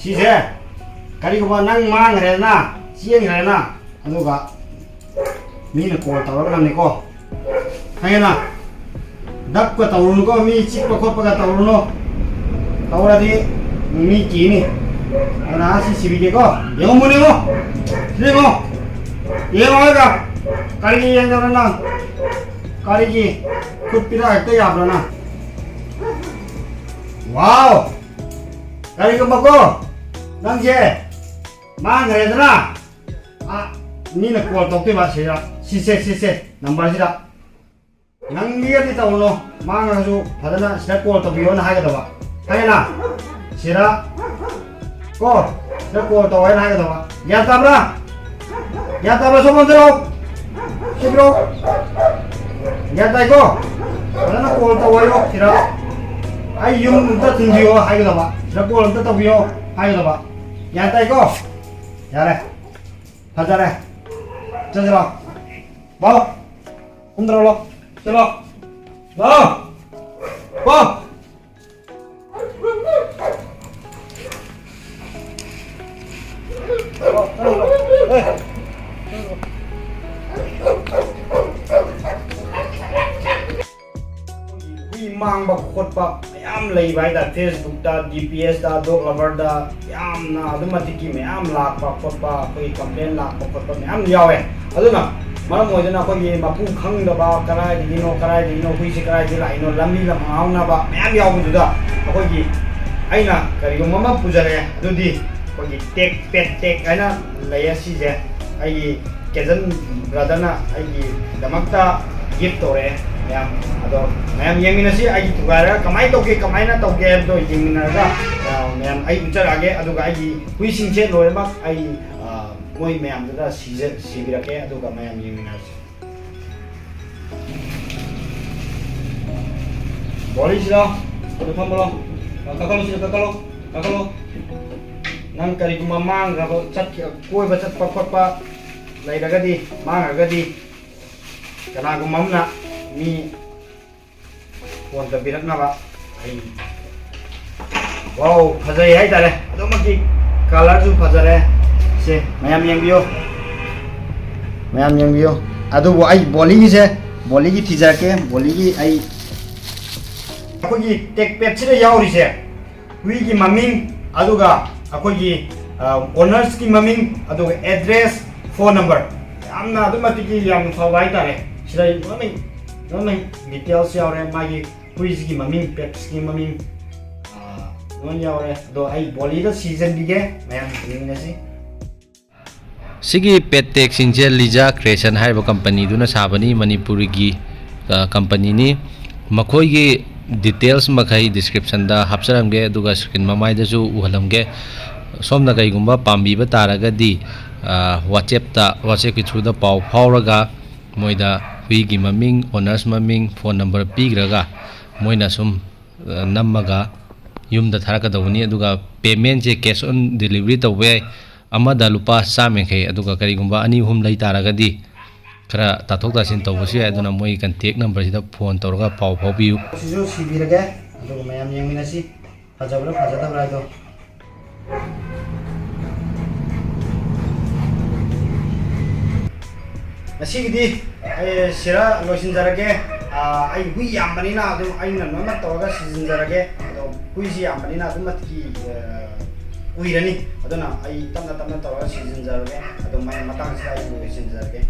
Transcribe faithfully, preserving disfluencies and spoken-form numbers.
ꯁꯤꯁꯦ ꯀꯔꯤꯒꯨꯝꯕ ꯅꯪ ꯃꯥꯡꯈ꯭ꯔꯦꯗꯅ, ꯆꯦꯟꯈ꯭ꯔꯦꯗꯅ, ꯑꯗꯨꯒ ꯃꯤꯅ ꯀꯣꯜ ꯇꯧꯔꯛꯅꯕꯅꯤꯀꯣ꯫ ꯈꯪꯉꯦꯅ? ꯗꯞꯀ ꯇꯧꯔꯨꯅꯨꯀꯣ, ꯃꯤ ꯆꯤꯛꯄ ꯈꯣꯠꯄꯒ ꯇꯧꯔꯨꯅꯨ꯫ ꯇꯧꯔꯗꯤ ꯃꯤ ꯀꯤꯅꯤ꯫ ꯑꯗꯨꯅ ꯁꯤ ꯁꯤꯕꯤꯒꯦꯀꯣ꯫ ꯌꯦꯡꯉꯣ, ꯃꯨꯟꯅ ꯌꯦꯡꯉꯣ꯫ ꯁꯤ ꯌꯦꯡꯉꯣ꯫ ꯌꯦꯡꯉꯣ ꯍꯥꯏꯔꯒ ꯀꯔꯤꯒꯤ ꯌꯦꯡꯗꯕꯅꯣ ꯅꯪ? ꯀꯔꯤꯒꯤ? ꯈꯨꯠ ꯄꯤꯔꯛ ꯍꯦꯛꯇ ꯌꯥꯕ꯭ꯔꯥ ꯅꯪ? ꯋꯥꯎ! ꯀꯔꯤꯒꯨꯝꯕꯀꯣ, ꯅꯪꯁꯦ ꯃꯥꯡꯈ꯭ꯔꯦꯗꯅ, ꯑ, ꯃꯤꯅ ꯀꯣꯜ ꯇꯧꯔꯛꯇꯣꯏꯕ ꯁꯤꯗ, ꯁꯤꯁꯦ, ꯁꯤꯁꯦ, ꯅꯝꯕꯔꯁꯤꯗ꯫ ꯅꯪ ꯃꯤꯒꯗꯤ ꯇꯧꯔꯨꯅꯨ, ꯃꯥꯡꯉꯁꯨ ꯐꯖꯅ ꯁꯤꯗ ꯀꯣꯜ ꯇꯧꯕꯤꯌꯣꯅ ꯍꯥꯏꯒꯗꯕ꯫ ꯈꯪꯉꯦꯅ? ꯁꯤꯗ ꯀꯣ, ꯁꯤꯗ ꯀꯣꯜ ꯇꯧ ꯍꯥꯏꯅ ꯍꯥꯏꯒꯗꯕ꯫ ꯒ꯭ꯌꯥꯟ ꯇꯥꯕ꯭ꯔꯥ? ꯒ꯭ꯌꯥꯟ ꯇꯥꯕ꯭ꯔꯥ? ꯁꯣꯝ ꯑꯝꯇ ꯂꯥꯛꯑꯣ꯫ ꯁꯤ ꯄꯤꯔꯛꯑꯣ꯫ ꯒ꯭ꯌꯥꯟ ꯇꯥꯏꯀꯣ? ꯐꯖꯅ ꯀꯣꯜ ꯇꯧ ꯍꯥꯏꯌꯣ ꯁꯤꯗ꯫ ꯑꯩ ꯌꯨꯝ ꯑꯝꯇ ꯊꯤꯟꯕꯤꯌꯣ ꯍꯥꯏꯒꯗꯕ꯫ ꯁꯤꯗ ꯀꯣꯜ ꯑꯝꯇ ꯇꯧꯕꯤꯌꯣ ꯍꯥꯏꯒꯗꯕ꯫ ꯒ꯭ꯌꯥꯟ ꯇꯥꯏꯀꯣ? ꯌꯥꯔꯦ꯫ ꯐꯖꯔꯦ꯫ ꯆꯠꯁꯤꯔꯣ? ꯂꯥꯛꯑꯣ꯫ ꯀꯨꯝꯗ꯭ꯔꯣ, ꯂꯥꯛꯑꯣ꯫ ꯆꯠꯂꯣ꯫ ꯂꯥꯛꯑꯣ꯫ ꯀꯣ꯫ ꯍꯨꯏ ꯃꯥꯡꯕ ꯈꯣꯠꯄ ꯃꯌꯥꯝ ꯂꯩꯕ ꯍꯥꯏꯇꯥꯔꯦ, ꯐꯦꯁꯕꯨꯛꯇ, ꯗꯤ ꯄꯤ ꯑꯦꯁꯇ, ꯗꯣꯛ ꯂꯚꯔꯗ ꯌꯥꯝꯅ ꯑꯗꯨꯝ ꯃꯇꯤꯛꯀꯤ ꯃꯌꯥꯝ ꯂꯥꯛꯄ ꯈꯣꯠꯄ, ꯑꯩꯈꯣꯏꯒꯤ ꯀꯝꯄ꯭ꯂꯦꯟ ꯂꯥꯛꯄ ꯈꯣꯠꯄ ꯃꯌꯥꯝ ꯌꯥꯎꯋꯦ꯫ ꯑꯗꯨꯅ ꯃꯔꯝ ꯑꯣꯏꯗꯨꯅ ꯑꯩꯈꯣꯏꯒꯤ ꯃꯄꯨ ꯈꯪꯗꯕ, ꯀꯗꯥꯏꯗꯒꯤꯅꯣ, ꯀꯗꯥꯏꯗꯒꯤꯅꯣ, ꯍꯨꯏꯁꯦ ꯀꯗꯥꯏꯗꯒꯤ ꯂꯥꯛꯏꯅꯣ, ꯂꯝꯕꯤ ꯂꯝꯍꯥꯡ ꯉꯥꯎꯅꯕ ꯃꯌꯥꯝ ꯌꯥꯎꯕꯗꯨꯗ ꯑꯩꯈꯣꯏꯒꯤ, ꯑꯩꯅ ꯀꯔꯤꯒꯨꯝꯕ ꯑꯃ ꯄꯨꯖꯔꯛꯑꯦ, ꯑꯗꯨꯗꯤ ꯑꯩꯈꯣꯏꯒꯤ ꯇꯦꯛ ꯄꯦꯠ ꯇꯦꯛ ꯍꯥꯏꯅ ꯂꯩꯌꯦ꯫ ꯁꯤꯁꯦ ꯑꯩꯒꯤ ꯀꯦꯖꯟ ꯕ꯭ꯔꯗꯔꯅ ꯑꯩꯒꯤꯗꯃꯛꯇ ꯒꯤꯐ ꯇꯧꯔꯛꯑꯦ ꯃꯌꯥꯝ꯫ ꯑꯗꯣ ꯃꯌꯥꯝ ꯌꯦꯡꯃꯤꯟꯅꯁꯤ, ꯑꯩꯒꯤ ꯊꯨꯒꯥꯏꯔꯒ ꯀꯃꯥꯏꯅ ꯇꯧꯒꯦ, ꯀꯃꯥꯏꯅ ꯇꯧꯒꯦ ꯍꯥꯏꯕꯗꯣ ꯌꯦꯡꯃꯤꯟꯅꯔꯒ, ꯑ, ꯃꯌꯥꯝ ꯑꯩ ꯎꯠꯆꯔꯛꯑꯒꯦ꯫ ꯑꯗꯨꯒ ꯑꯩꯒꯤ ꯍꯨꯏꯁꯤꯡꯁꯦ ꯂꯣꯏꯅꯃꯛ ꯑꯩ, ꯑ, ꯃꯣꯏ ꯃꯌꯥꯝꯗꯨꯗ ꯁꯤꯖ-, ꯁꯤꯕꯤꯔꯛꯀꯦ, ꯑꯗꯨꯒ ꯃꯌꯥꯝ ꯌꯦꯡꯃꯤꯟꯅꯔꯁꯤ꯫ ꯕꯣꯔꯤꯁꯤꯗ ꯑꯗꯨ ꯐꯝꯕ꯭ꯔꯣ? ꯀꯥꯈꯠꯂꯣ, ꯁꯤꯗ ꯀꯥꯈꯠꯂꯣ, ꯀꯥꯈꯠꯂꯣ꯫ ꯅꯪ ꯀꯔꯤꯒꯨꯝꯕ ꯃꯥꯡꯈ꯭ꯔꯕ, ꯆꯠꯈꯤ-, ꯀꯣꯏꯕ ꯆꯠꯄ ꯈꯣꯠꯄ ꯂꯩꯔꯒꯗꯤ, ꯃꯥꯡꯈ꯭ꯔꯒꯗꯤ, ꯀꯅꯥꯒꯨꯝꯕ ꯑꯃꯅ ꯃꯤ ꯐꯣꯟ ꯇꯧꯕꯤꯔꯛꯅꯕ ꯑꯩ ꯋꯥꯎ, ꯐꯖꯩ ꯍꯥꯏꯇꯥꯔꯦ꯫ ꯑꯗꯨꯃꯛꯀꯤ ꯀꯂꯔꯁꯨ ꯐꯖꯔꯦ꯫ ꯁꯦ, ꯃꯌꯥꯝ ꯌꯦꯡꯕꯤꯌꯨ, ꯃꯌꯥꯝ ꯌꯦꯡꯕꯤꯌꯨ꯫ ꯑꯗꯨꯕꯨ ꯑꯩ ꯕꯣꯂꯤꯒꯤꯁꯦ, ꯕꯣꯂꯤꯒꯤ ꯊꯤꯖꯔꯛꯀꯦ꯫ ꯕꯣꯂꯤꯒꯤ ꯑꯩ, ꯑꯩꯈꯣꯏꯒꯤ ꯇꯦꯛ ꯄꯦꯠꯁꯤꯗ ꯌꯥꯎꯔꯤꯁꯦ, ꯍꯨꯏꯒꯤ ꯃꯃꯤꯡ, ꯑꯗꯨꯒ ꯑꯩꯈꯣꯏꯒꯤ ꯑꯣꯅꯔꯁꯀꯤ ꯃꯃꯤꯡ, ꯑꯗꯨꯒ ꯑꯦꯗ꯭ꯔꯦꯁ, ꯐꯣꯟ ꯅꯝꯕꯔ, ꯌꯥꯝꯅ ꯑꯗꯨꯝ ꯃꯇꯤꯛ ꯌꯥꯝꯅ ꯐꯕ ꯍꯥꯏꯇꯥꯔꯦ꯫ ꯁꯤꯗ ꯂꯣꯏꯅ, ꯂꯣꯏꯅ ꯗꯤꯇꯦꯜꯁ ꯌꯥꯎꯔꯦ, ꯃꯥꯒꯤ ꯍꯨꯏꯁꯤꯒꯤ ꯃꯃꯤꯡ, ꯄꯦꯠꯁꯀꯤ ꯃꯃꯤꯡ, ꯑꯥ, ꯂꯣꯏ ꯌꯥꯎꯔꯦ꯫ ꯑꯗꯣ ꯑꯩ ꯕꯣꯂꯤꯗ ꯁꯤꯖꯟꯕꯤꯒꯦ, ꯃꯌꯥꯝ ꯌꯦꯡꯃꯤꯟꯅꯁꯤ꯫ ꯁꯤꯒꯤ ꯄꯦꯠ ꯇꯦꯛꯁꯤꯡꯁꯦ ꯂꯤꯖꯥ ꯀ꯭ꯔꯤꯌꯦꯁꯟ ꯍꯥꯏꯔꯤꯕ ꯀꯝꯄꯅꯤꯗꯨꯅ ꯁꯥꯕꯅꯤ, ꯃꯅꯤꯄꯨꯔꯒꯤ, ꯑ, ꯀꯝꯄꯅꯤꯅꯤ꯫ ꯃꯈꯣꯏꯒꯤ ꯗꯤꯇꯦꯜꯁ ꯃꯈꯩ ꯗꯤꯁꯀ꯭ꯔꯤꯞꯁꯟꯗ ꯍꯥꯞꯆꯔꯝꯒꯦ, ꯑꯗꯨꯒ ꯁ꯭ꯀ꯭ꯔꯤꯟ ꯃꯃꯥꯏꯗꯁꯨ ꯎꯍꯜꯂꯝꯒꯦ꯫ ꯁꯣꯝꯅ ꯀꯩꯒꯨꯝꯕ ꯄꯥꯝꯕꯤꯕ ꯇꯥꯔꯒꯗꯤ, ꯑ, ꯋꯥꯆꯦꯞꯇ, ꯋꯥꯆꯦꯞꯀꯤ ꯊ꯭ꯔꯨꯗ ꯄꯥꯎ ꯐꯥꯎꯔꯒ ꯃꯣꯏꯗ ꯍꯨꯏꯒꯤ ꯃꯃꯤꯡ, ꯑꯣꯅꯔꯁ ꯃꯃꯤꯡ, ꯐꯣꯟ ꯅꯝꯕꯔ ꯄꯤꯈ꯭ꯔꯒ ꯃꯣꯏꯅ ꯁꯨꯝ, ꯑ, ꯅꯝꯃꯒ ꯌꯨꯝꯗ ꯊꯥꯔꯛꯀꯗꯧꯕꯅꯤ꯫ ꯑꯗꯨꯒ ꯄꯦꯃꯦꯟꯁꯦ cash on delivery ꯇꯧꯕ ꯌꯥꯏ, ꯑꯃꯗ ꯂꯨꯄꯥ ꯆꯥꯝꯃ ꯌꯥꯡꯈꯩ꯫ ꯑꯗꯨꯒ ꯀꯔꯤꯒꯨꯝꯕ ꯑꯅꯤ ꯑꯍꯨꯝ ꯂꯩ ꯇꯥꯔꯒꯗꯤ ꯈꯔ ꯇꯥꯊꯣꯛ ꯇꯥꯁꯤꯟ ꯇꯧꯕꯁꯨ ꯌꯥꯏ꯫ ꯑꯗꯨꯅ ꯃꯣꯏꯒꯤ ꯀꯟꯇꯦꯛ ꯅꯝꯕꯔꯁꯤꯗ ꯐꯣꯟ ꯇꯧꯔꯒ ꯄꯥꯎ ꯐꯥꯎꯕꯤꯌꯨ꯫ ꯁꯤꯁꯨ ꯁꯤꯕꯤꯔꯒꯦ, ꯑꯗꯨꯒ ꯃꯌꯥꯝ ꯌꯦꯡꯃꯤꯟꯅꯁꯤ꯫ ꯐꯖꯕ꯭ꯔꯥ ꯐꯖꯗꯕ꯭ꯔꯥ ꯍꯥꯏꯗꯣ꯫ ꯉꯁꯤꯒꯤꯗꯤ ꯑꯩ ꯁꯤꯔ ꯂꯣꯏꯁꯤꯟꯖꯔꯒꯦ꯫ ꯑꯥ, ꯑꯩ ꯍꯨꯏ ꯌꯥꯝꯕꯅꯤꯅ ꯑꯗꯨꯝ ꯑꯩꯅ ꯂꯣꯏꯅꯃꯛ ꯇꯧꯔꯒ ꯁꯤꯖꯤꯟꯖꯔꯒꯦ꯫ ꯑꯗꯣ ꯍꯨꯏꯁꯤ ꯌꯥꯝꯕꯅꯤꯅ ꯑꯗꯨꯝ ꯃꯇꯤꯛ, ꯑꯥ, ꯀꯨꯏꯔꯅꯤ꯫ ꯑꯗꯨꯅ ꯑꯩ ꯇꯞꯅ ꯇꯞꯅ ꯇꯧꯔꯒ ꯁꯤꯖꯤꯟꯖꯔꯒꯦ꯫ ꯑꯗꯣ ꯃ-, ꯃꯇꯥꯡꯁꯤꯗ ꯑꯩ ꯂꯣꯏꯁꯤꯟꯖꯔꯒꯦ꯫